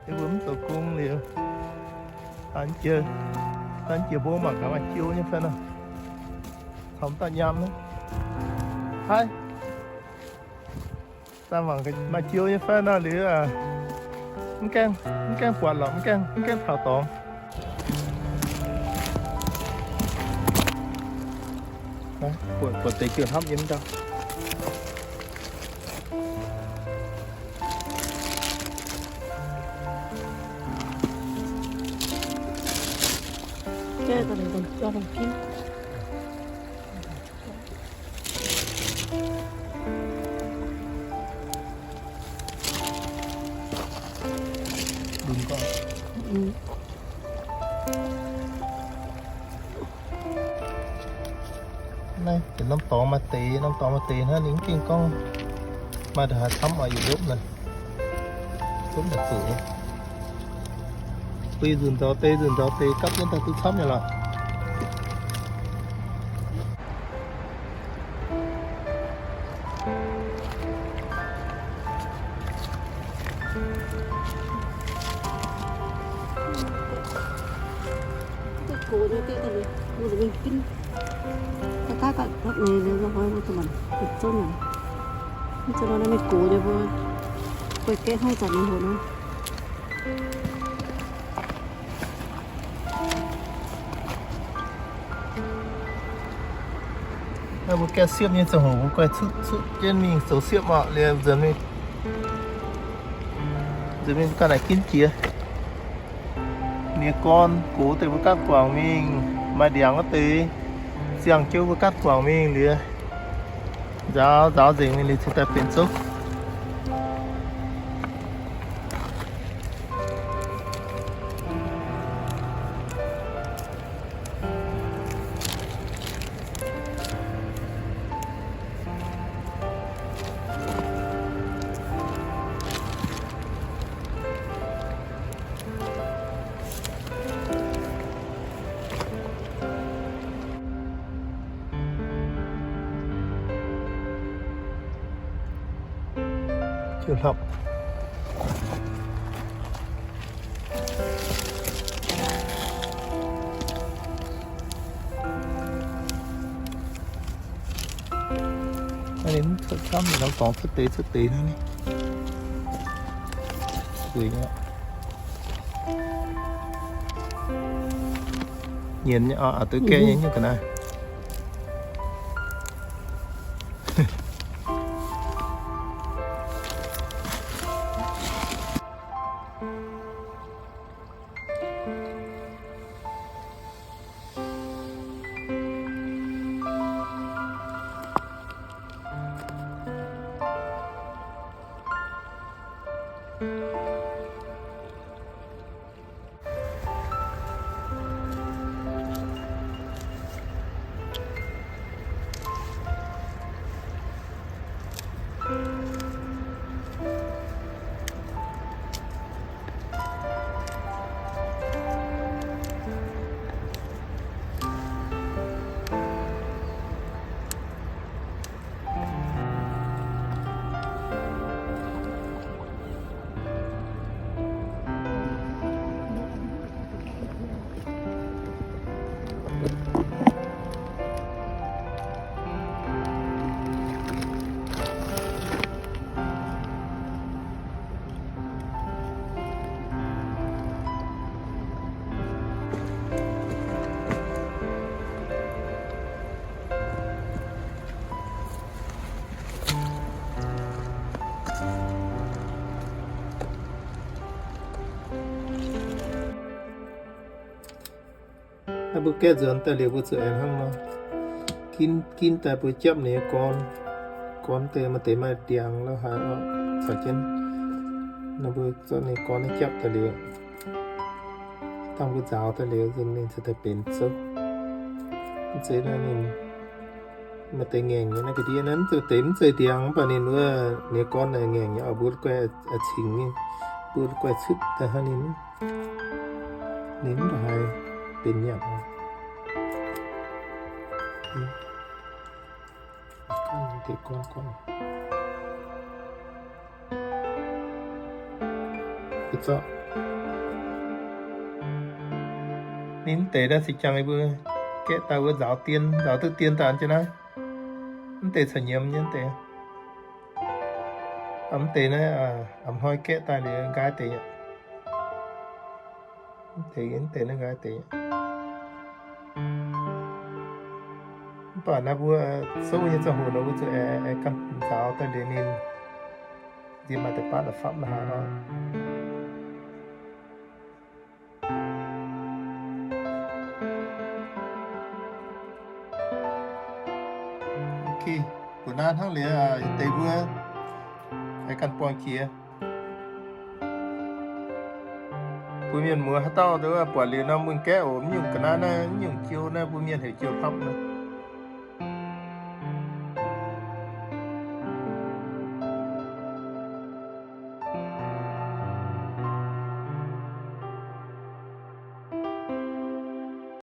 Mbuo mv zoux gong liuz, an jiex, an jiex mbuo mangc gaax maaih jiu nyei fai nor. Caux dauh nyaam naaiv. Haiv. Daaih mangc maaih jiu nyei fai nor liuz, mv gaengh, mv gaengh buatc lorqc, mv gaengh, mv gaengh taux dorngx. Buatc, buatc deix jiu hnamv yiem ndau. Naaiv norm dorngx maaih deix, norm dorngx maaih deix hnangv, ninh mv gengh gorngv maaih ndongc haaix camv oc, yietc lopv naaic. Lopv naaic zuqc nyei. Bun nzunc nzauz deix, nzunc nzauz deix gapv jienv daaih duqv camv nyei lorqc. Naaiv mbuo gaeqv siepv nyei ziangh hoc mbuo guaih cuotv cuotv jienv mingh zoux siepv oc. Liuz nzuonx mingh, nzuonx mingh mbuo ganh naaic ginv jiex. Ninh gorn gox deix mbuo gaatv guangc mingh, maaih ndiangx wuov deix ziangh jienv mbuo gaatv guangc mingh liuz, nzaaux nzaaux nzengc mingh liuz cingx daaih benx zouv. Jiu hlopv. Ninh mv cuotv camv, ninh norm dorngx cuotv deix cuotv deix hnangv. Nyienz nyei oc, a'dui gaeqv nyei nyungc ga'naaiv. Naaiv mbuo gaeqv nzuonx daaih liuz mbuo zuqc aengx hnangv nor ginv, ginv daaih mbuo japv ninh nyei gorn. Gorn deix maaih deix maaih ndiangx lorqc haaix oc, caux jienv. Naaiv mbuo zorqv ninh gorn naaiv japv daaih liuz, dangh mbuo nzaaux daaih liuz, ninh cingx daaih benx zouv. Mv zeiz naaiv ninh maaih deix ngaengc nyei naaiv ga'ndiev naaiv, mv zeiz deix mv zeiz ndiangx, mv baac ninh wuov ninh gorn naaic ngaengc nyei oc. Mbuo guaih cingx ninh, mbuo guaih cutv daaih hnangv ninh, ninh mv haiz benx nyanc. Deix gorn gorn. Mbuo zorqv Ninh mv deix naaiv se jangx yie mbuo gaeqv daaih wuov nzaaux dien, nzaaux duqv dien daaih jienv naaiv. Mv deix caux nyiemz nyei mv deix. Mv deix naaiv a'hnoi gaeqv daaih liuz nqaai deix aqv. Mv deix, mv deix naaiv nqaai deix. Mv baac naaiv mbuo souv nyei ziangh hoc nor mbuo zuqc aengx ganh nzaaux daaih liuz ninh nziex maaih deix baav la'fapv la'haaix nor. Mbuo naaiv hnangv liuz deix mbuo aengx ganh buangh jiex. Mbuo mienh muoz haaix dauh buatc liuz nor mun gaeqv oc. Mv nyungc ga'naaiv naaiv, mv nyungc jiu naaiv mbuo mienh heuc jiu hlopv nor.